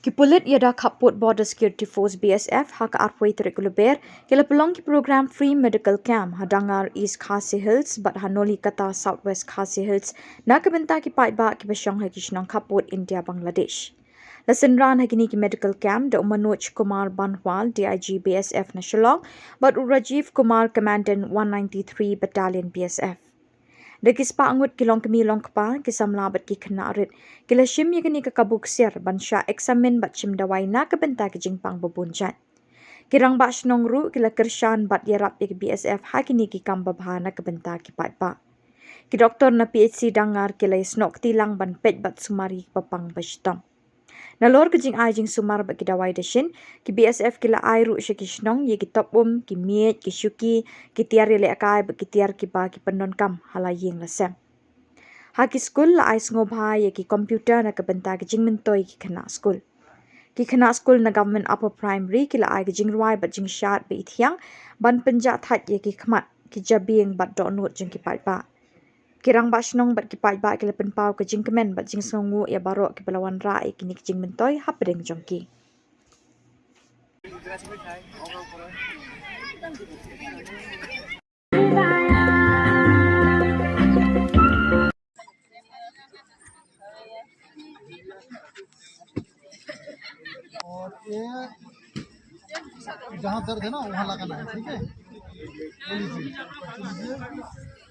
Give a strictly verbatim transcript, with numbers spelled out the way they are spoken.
Ki pulit ïa da khappud Border Security Force, B S F, ha ka arphew tarik u Lber ki la pynlong ki program free medical camp ha Dangar, East Khasi Hills bad ha Nolikata, South West Khasi Hills, na ka bynta ki paidbah kiba shong ha ki shnong khappud India Bangladesh. La synran ha kine ki medical camp da u Manoj Kumar Banwal, D I G B S F na Shillong, bad u Rajiv Kumar, Commandant one ninety-three Battalion B S F. Da ki spah ngut ki longkmie longkpa, ki samla bad ki khynnah rit ki la shim ïa kane ka kabu ksiar ban shah eksamin bad shim dawai na ka bynta ki jingpang babun jait. Ki rangbah shnong ruh ki la kyrshan bad ïarap ïa ki B S F ha kine ki kam babha na ka bynta ki paidbah. Ki doktor na P H C Dangar ki la ïasnoh kti lang ban peit bad sumar ïa kiba pang ba shitom. Nalor ka jingai jingsumar bad ki dawai dashin, ki B S F ki la ai ruh sha ki shnong ïa ki top um, ki miej, ki shuki, ki tiar ïalehkai bad ki tiar kiba ki pyndonkam ha la ïing la sem. Ha ki skul la ai sngewbha ïa ki computer na ka bynta ki jingmyntoi ki khynnah skul. Ki khynnah skul na Government Upper Primary ki la ai ki jingrwai bad jingshad ba i thiang ban pynjah thait ïa ki khmat, ki jabieng bad dohnud jong ki paidbah. Ki rangbah shnong bad ki paidbah ki la pynpaw ka jingkmen bad jingsngewnguh ïa baroh kiba la wanrah ïa kine ki jingmyntoi hapdeng jong ki. और ये जहाँ दर्द है ना, वहाँ लगाना है, ठीक है? ये लीजिए, ये लीजिए।